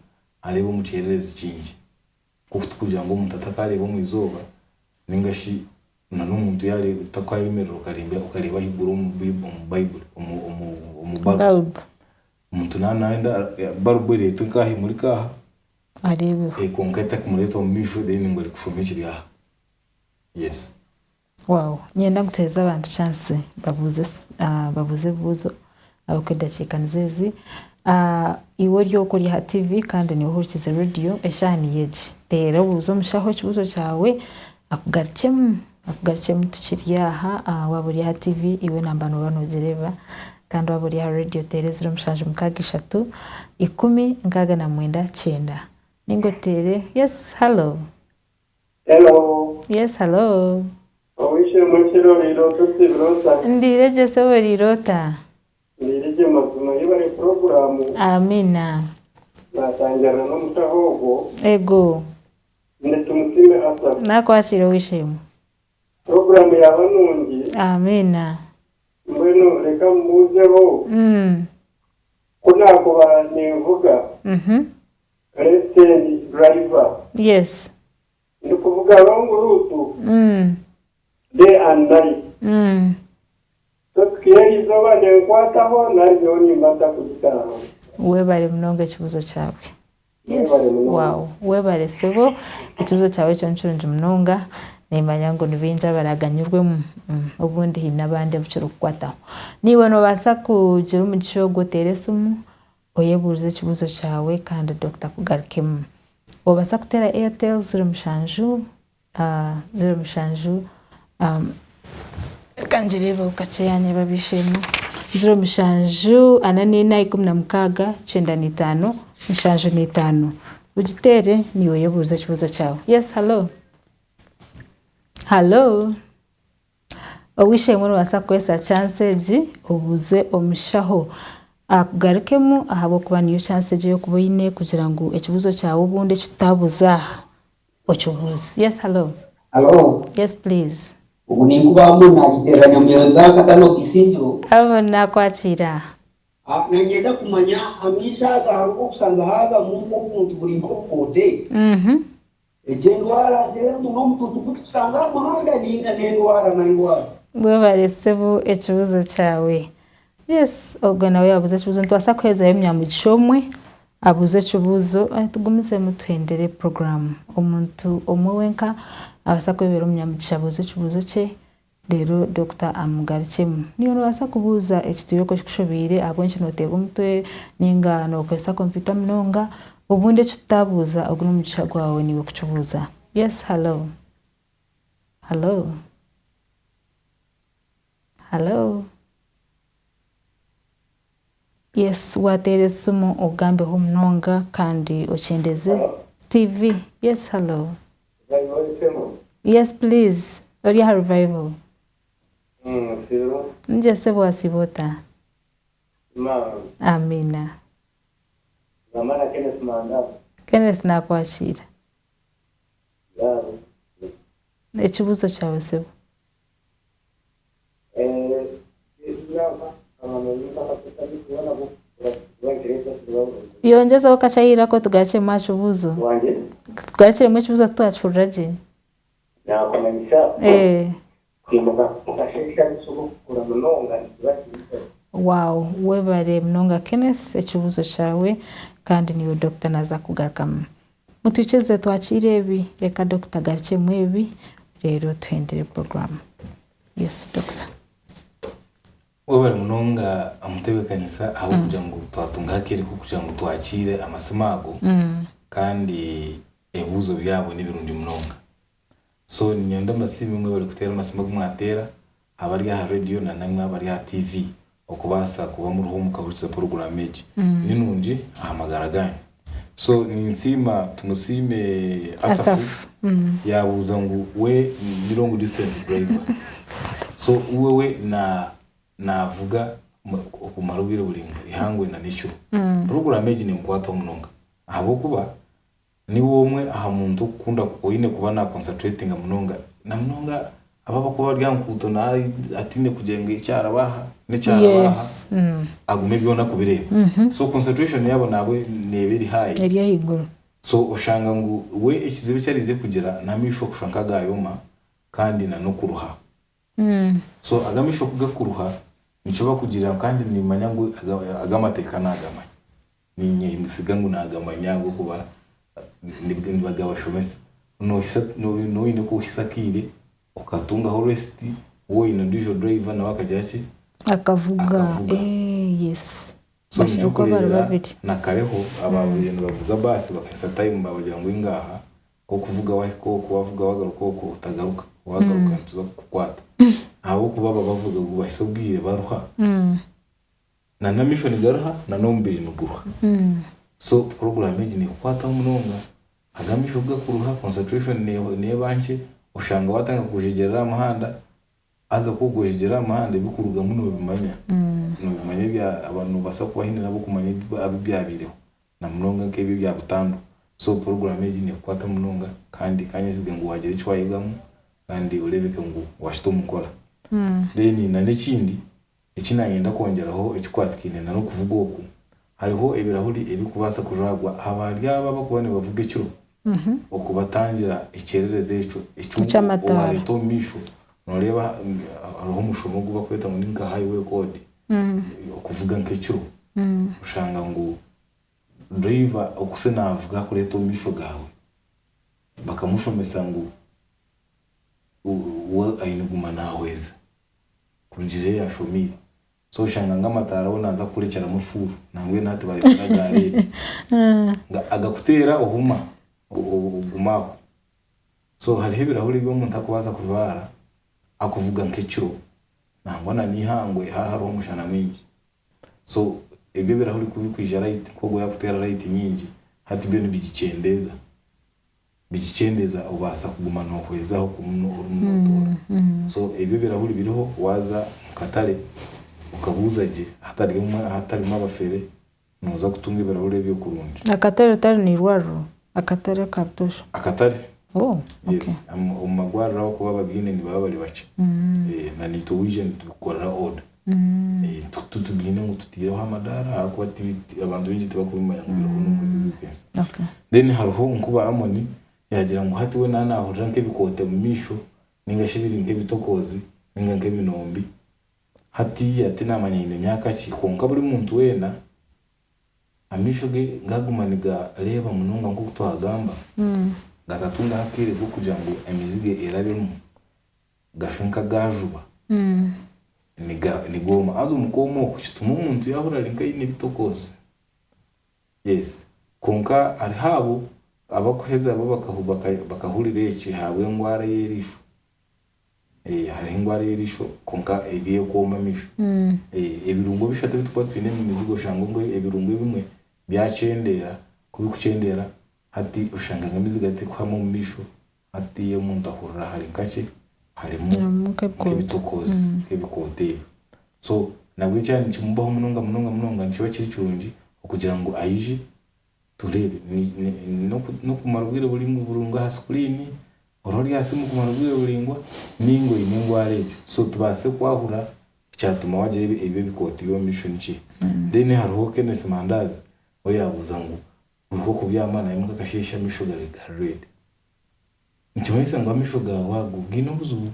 areebe omu kyererezi kingi nk'oku turikugira ngu omuntu atakareeba omu izooba ninga shi na n'omuntu yareeba otakayemerera okareeba ahaiguru omu baiburi omu bulb omuntu naaba nayenda bulb ereetwe nk'aha emurike aha. Areebeho. Eh kwonka etakumureeta omu maisho then ngu arikushoma ekiri aha. Yes. Wow niinyenda ngu tuheereze abantu chance babuuze babuuze ebibuuzo ahabw'okuba edakiika nizo ezi. Iwe ori okwo ori aha TV kandi niiwe ohurikize rediyo eshaaha niyo egi. Teera obuuze omushaho ekibuuzo kyawe akugarukyemu, akugarukyemu tukiri aha. Waaba ori aha TV iwe enamba nooba noogireeba Kandi waaba ori aha rediyo teera eziro 7 6 10 69 9 ninga oteere yes hallo. Hello. Yes hallo. Ow'eishe-emwe Shera oriire ota osiibire ota? Ndiire gye sebo oriire ota? Ndiire gye mazima yebare puroguraamu. Amiina. Natangirira n'omutaho ogwo. Ego. Ndi Tumusiime Asaph. Nakwakira ow'eishe-emwe. Puroguraamu yaaba nungi. Amiina. Mbwenu reka mbuuzeho, ku naakuba ninvuga, let's say ndi driver. Yes. Ndikuvuga long route day and night. So piki y'erizooba nenkwataho nari nyowe nimbaasa kugitaahamu? Webare munonga ekibuzo kyawe. Yes, Mwebare munonga. wow. Webare sebo, ekibuzo kyawe ekyo nikirungi munonga. Nimanya ngu nibaingi abaraganyirwemu. Obundi haine abandi abu kirikukwataho. Naiwe nobaasa kugira omugisha ogwo oteere esimu oyebuuze ekibuuzo kyawe kandi dokita akugarukemu. Obaasa kuteera Airtel 07 07 reka ngireebeho kakye yaanyeeba ab'eishe-emwe, 07 44 16 95 75 ogiteere naiwe oyebuuze ekibuuzo kyawe. Yes hallo? Hallo? Ow'eishe-emwe noobaasa kukoresa chance egi obuuze omushaho akugarukemu ahabw'okuba niyo chance egi ey'okuba oine kugira ngu ekibuuzo kyawe obundi eki tutaabuuza aha okibuuze. Yes hallo. Hallo. Yes please. Ogu ninkuba Amon nagiterera Nyamuyonza Akatano Kisingiro. Amon nakwakiira. Niinyenda kumanya amaisho aga hariho okusanga haabamu nk'obuntu buri nk'obukoote? Egyo endwara n'emwe n'omutuutu ogu turikusanga aha muhanda nainga n'endwara n'endwara. Webare ssebo ekibuzo kyawe. Yes ogwo nawe yabuuza ekibuzo nitubaasa kuherezayo omunyamugisha omwe abuuze ekibuzo tugumizemu tuhendere puroguraamu. Omuntu omwe wenka abaasa kwebeera omunyamugisha abuuze ekibuzo kye Reero dokita amugarukyemu. Naiwe noobaasa kubuuza ekitwire oku ekikushobeire, ahabw'enki nooteerwa omutwe nainga nookozesa kompyuta munonga. Obundi eki tutaabuuza ogu n'omugisha gwawe naiwe kukibuuza. Yes, hallo. Hallo. Hallo. Yes, waateera esimu ogambeho munonga kandi okyendeeze TV. Yes, hallo. Yes please ori aha revival. Ngye sebo wasiiba ota? Amiina. Kenneth nakwakiira. Ekibuuzo kyawe sebo. Yongyezaho kakye ahairako tugarukyemu aha kibuuzo. Tugarukyemu ekibuuzo titwakihurira gye. Wow webare munonga Kenneth ekibuuzo kyawe kandi niiwe doctor naaza kugarukamu. Mutwikirize twakiire ebi reka doctor agarukyemu ebi reero tuhendere puroguraamu. Yes doctor. Webare munonga omutebekanisa ahabw'okugira ngu twatunga akaire k'okugira ngu twakiire amasimu ago kandi ebibuuzo byabo nibirungi munonga. So niinyenda mbasiime mwebare kuteera amasimu agu mwateera, abari aha rediyo na namwe abari aha TV okubaasa kuba muriho mukahurikiza puroguraamu egi. Ni nungi aha magara gaanyu. So ninsiima Tumusiime Asafu yaabuuza ngu we ni long distance driver. So we we na naavuga okumara obwire buraingwa eihangwe na n'ekiro. Puroguraamu egi neemukwataho munonga ahabw'okuba Niwe omwe aha muntu okukunda oine kuba na concentratinga munonga na munonga abo abakuba bari aha nkuuto ataine kugira ngu eki araba aha n'eki araba aha agume byona akubireeba. So concentration yaabo nabwe neeba eri high. Eri ahaiguru. So oshanga ngu we ekizibu eki ariize kugira n'amaisho kushusha nk'agayoma kandi na n'okuruha. So ago amaisho ku gakuruha nikyo bakugirira ngu kandi nimanya ngu ago amateeka nagamanya. Niinyesiga ngu naagamanya ahabw'okuba nibagabashomesa. Nooba oine kuhitsya akaire okatungaho resiti, waaba oine ondiijo durayiva nawe akagira ki? Akavuga. Akavuga. So Bashemereire kuba bari nikyokureebera babiri. na kareho abaabaire nibavuga baasi bakahitsya tayimu baabagira ngu ingaha okuvuga wahika oku wavuga wagaruka oku otagaruka, wagaruka nituza kukukwata. Ahabw'okuba babavuga ngu bahitsya obwire baruha. Na n'amaisho nigaruha na n'omubiri niguruha. So puroguraamu egi neekukwataho munonga. Aga amaisho ku gakuruha, concentration neeba nkye, oshanga waatandika kugwejegyerera aha muhanda, haza ku orikugwejegyerera aha muhanda ebirikurugamu noobimanya. Noobimanya ebya noobaasa kuba haine n'ab'okumanya abu byabaireho na munonga nk'ebi ebya butandu. So puroguraamu egi neekukwata munonga kandi ka nyesiga ngu waagira eki waayegamu kandi oreebeke ngu waakita omu nkora. Then na n'ekindi, Eki naayenda kwongyeraho ekikwatikaine na n'okuvuga oku, hariho ebirahuri ebirikubaasa kujwagwa abari abo abarikuba nibavuga ekiro. Okubatangira ekyererezi ekyo eki Eky'amataara. owareeta omu maisho nooreeba hariho omushomo ogu barikweta ngu ni nka highway code okuvuga nk'ekiro oshanga ngu driver okuse naavuga akureeta omu maisho gaawe bakamushomesa ngu we aine kuguma naahweza kurugiirira ei yaashomiire. So oshanga ngu amataara we naaza kukurekyeramu fuuru nangwenu hati bareetsire aga reedi agakuteera ohuma oguma aho. So hariho ebirahuri ebi omuntu arikubaasa kujwara arikuvuga nk'ekiro nangwa na n'eihangwe haaba hariho omushana mwingi. So ebyo ebirahuri ku birikwija rayiti nk'ogwo yaakuteera rayiti nyingi hati byo nibigikyendeeza. Bigikyendeeza obaasa kuguma noohweza aho orimu nootoora. So ebyo ebirahuri biriho waaza omu katare okabuuza gye hatarimu abafere nooza kutunga ebirahuri ebyo kurungi. Akatare ritari n'eirwariro, akatare aka butoosha? Akatare. Oh, okay. Yes, omu marwariro abakuba babiine nibaba bari bakye. Na naitwe waija nitubikorera order. Titubiine ngu tutaireho amadaara ahakuba abantu baingi tibakubimanya ngu biriho n'omu existence. Then hariho nkuba Amoni yaagira ngu hati we naaba naahurira nk'ebikoote omu maisho nainga shi biri nk'ebitokoozi nainga nk'ebinombi. Hatiiya tinaamanya aine myaka ki kwonka buri muntu weena amaisho ge gaaguma nigareeba munonga nk'oku twagamba, gatatungaho akaire k'okugira ngu emiziga erabemu. Gafe nk'agaajuba, nigooma. Haza omu kwoma okwo kituma omuntu yaahurira ari nk'aine ebitokoozi. Yes. Kwonka hariho abo abarikuheza bo bakahurira eki ahabw'endwara y'eriisho. Hariho endwara y'eriisho kwonka eri ey'okwoma amaisho. Ebirungo bishatu ebi turikuba twine omu miziga oshanga ngu ebirungo ebimwe byakyendeera, ku birikukyendeera hati oshanga ngu emiziga terikuhama omu maisho. Hati omuntu ahurira hari nkakye harimu nk'ebitokoozi nk'ebikooto ebyo. So nabwe kyaba nikimubaho munonga munonga munonga nikiba kiri kirungi okugira ngu aije tureebe. N'okumara obwire buraingwa aha sikuriini, ori ori aha simu kumara obwire buraingwa nainga oine endwara egyo. So tubaase kwahura ekyatuma wagira ebyo ebikooto by'omu maisho niki. Then hariho Kenneth Mandazi we yaabuuza ngu Buri ku okubyama naimuka akasheeshe amaisho gari gari red. Nikimanyisa ngu amaisho gaawe ago gaine obuzibu.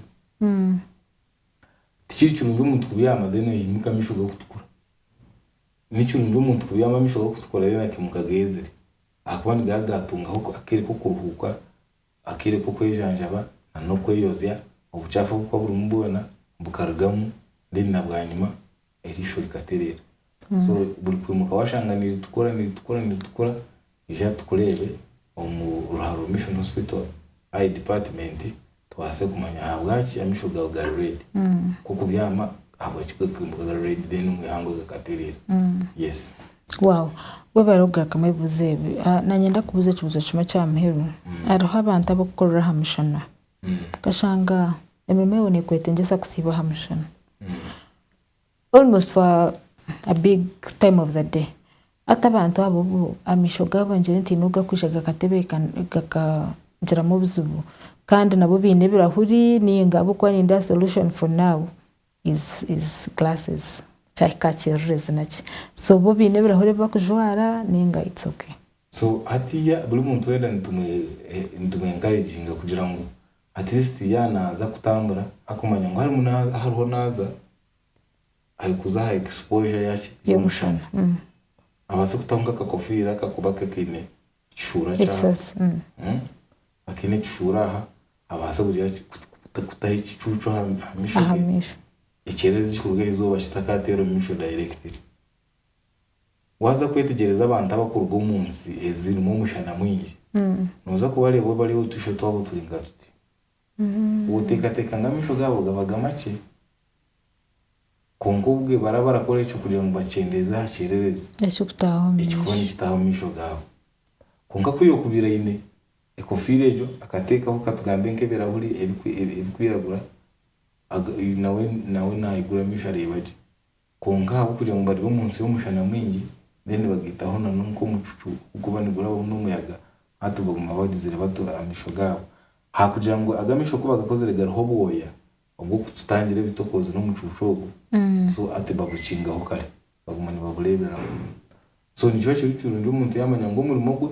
Tikiri kirungi omuntu kubyama then aimuke amaisho garikutukura. Nikirungi omuntu kubyama amaisho garikutukura then akaimuka geezire ahakuba nigaba gaatungaho akaire k'okuruhuuka, akaire k'okwejanjaba nan'okweyozya obucaafu obukuba burimu bwona bukarugamu then na bwanyima eriisho rikatereera. So buri kwimuka washanga niritukura niritukura niritukura ija tukureebe omu Ruharo Mission Hospital Eye Department tubaase kumanya ahabwaki amaisho gaawe gari red. Ku okubyama ahabwaki gakaimuka gari red then omu ihangwe gakatereera. Yes. Wow, webare kugarukamu ebibuuzo ebi. Nanye ndakubuuza ekibuuzo kimwe ekya muheru. Hariho abantu abarikukorera aha mushana, okashanga emirimo yawe nekwetengyesa kusiiba aha mushana. Almost for a big time of the day. Hati abantu abo bo amaisho gaabo ngire nti haine obu garikwija gakagiramu obuzibu kandi nabo baine ebirahuri nainga ahabw'okuba nindeeba solution for now is is glasses kyahika aha kyererezi naki. So bo baine ebirahuri ebi barikujwara nainga it's okay. So hatiiya buri muntu weena nitumu encouraginga kugira ngu at least yaaba naaza kutambura akumanya ngu harimu hariho naaza arikuza aha exposure yaki Y'omushana. Abaase kutaho nk'akakofiira akakuba ke kaine ekishuura kyaho. Ekisasi. Akaine ekishuura aha abaase kugira ki kutaho ekicuucu aha maisho Aha ge maisho. ekyererezi ekirikuruga aha izooba kitakateera omu maisho directly. Waaza kwetegyereza abantu abarikuruga omu nsi ezirimu omushana mwingi, nooza kubareeba bari otuisho twabo turi nka tuti. Oteekateeka ngu amaisho gaabo gabaga makye, kwonka obwe baraba barakora ekyo kugira ngu bakyendeeze aha kyererezi Ekirikutaaha omu ekirikuba maisho. nikitaaha omu maisho gaabo. Kwonka ku yookubaire aine ekofiira egyo akateekaho katugambe nk'ebirahuri ebirikwiragura, nawe nawe naigura amaisho areeba gye. Kwonka ahabw'okugira ngu bari omu nsi y'omushana mwingi, then bagaitaho na n'nk'omucucu ogurikuba nigurabamu n'omuyaga, hati baguma bagizire bato amaisho gaabo. Ahakugira ngu ago amaisho ku bagakozire gariho obwoya obw'okututangira ebitokoozi n'omucuucu ogwo, so hati babukingaho kare, baguma nibabureeberaho. So nikiba kiri kirungi omuntu yaamanya ngu omurimo gwe.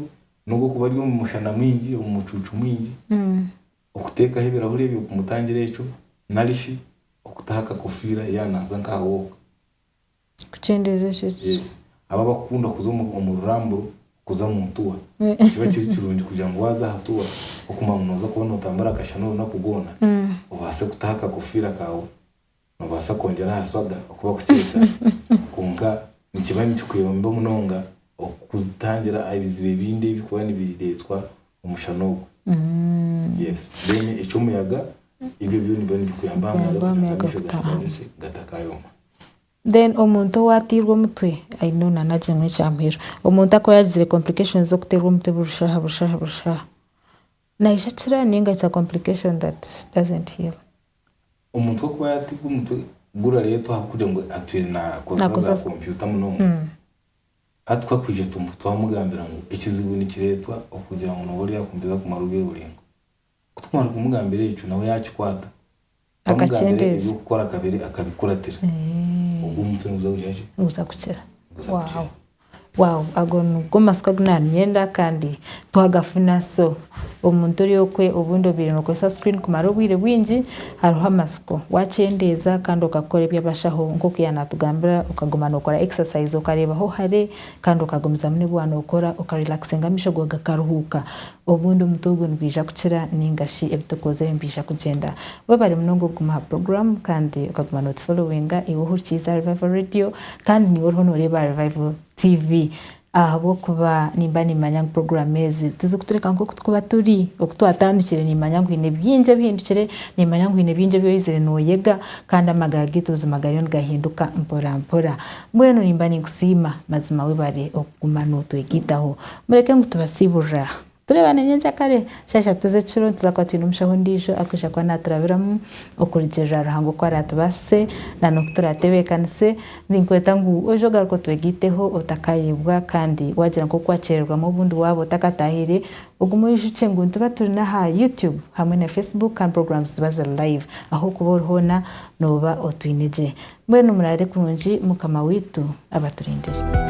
N'obu okuba ari omu mushana mwingi, omu mucuucu mwingi, okuteekaho ebirahuri ebyo kumutangira ekyo, nari shi okutaho akakofiira yaaba naaza nk'aha walk. Kukyendeeza ekyo. Yes. Abo abakukunda kuza omu ruramburo, kuza omu tour, nikiba kiri kirungi kugira ngu waaza aha tour, okumanya ngu nooza kuba nootambura akashana orunaku rwona, obaase kutaho akakofiira kaawe. Noobaasa kwongyera aha swaga oku barikukyeta, kwonka nikiba nikikuyamba munonga okutangira ebizibu ebindi ebirikuba nibireetwa omushana ogwo. Yes. Then eky'omuyaga, ebyo byo nibiba nibikuyamba aha muyaga kugira ngu amaisho gatakagira ki, gatakaayoma. Then omuntu owaateirwe omutwe, I know nanagira ngu n'ekyamuheerwa, omuntu akuba yaagizire complications z'okuteerwa omutwe buri shaaha buri shaaha buri shaaha, naija akira ninga it's a complication that doesn't heal? Omuntu ku akuba yaateibwa omutwe gurareetwa ahabw'okugira ngu atwire naakozesa za kompyuta munonga, hati ku akwija twamugambira ngu ekizibu nikireetwa okugira ngu nooba ori aha kompyuta kumara obwire buraingwa. Ku tukumara kumugambira ekyo nawe yaakikwata, twamugambira eby'okukora akabikuratira, ogwo omutwe niguza kugira ki? Niguza kukira. Niguza kukira. Wow ago nigo masiko agu nanyenda kandi twagafuna so omuntu ori okwe obundi obaire nokozesa screen kumara obwire bwingi hariho amasiko wakyendeeza kandi okakora ebi abashaho nkoku yanatugambira okaguma nokora exercise okarebaho hare kandi okagumizamu nebi waba nokora oka relaxinga amaisho gawe gakaruhuuka obundi omutwe ogwo nigwija kukira ningashi ebitokoozi ebyo nibiija kugyenda. Webare munonga okuguma aha program kandi okaguma notu followinga iwe ohurikiize aha Revival Radio kandi niiwe oriho noreeba aha Revival TV ahabw'okuba nimba nimanya ngu program ezi tizikutureka nk'oku tukuba turi oku twatandikire nimanya ngu haine bingi ebihindukire nimanya ngu haine bingi ebi oizire noyega kandi amagara gaitu buzima gariyo nigahinduka mpora mpora. Mbwenu nimba ninkusiima mazima webare okuguma notwegaitaho. Mureke ngu tubasiiburira. Tureebane nyenkyakare shaaha ishatu z'ekiro nituza kuba twine omushaho ondiijo arikwija kuba naaturabiramu okurugiirira Ruhanga oku araatubaasise na n'oku turaatebeekanise. Ninkweta ngu oije ogaruke otwegaiteho otakaayebwa kandi waagira nk'oku waakyererwamu obundi waaba otakataahire, ogume oijukye ngu nituba turi n'aha YouTube hamwe na Facebook kandi puroguraamu niziba ziri live. Ahu orikuba ori hoona nooba otwine gye. Mbwenu muraare kurungi Mukama waitu abaturindire.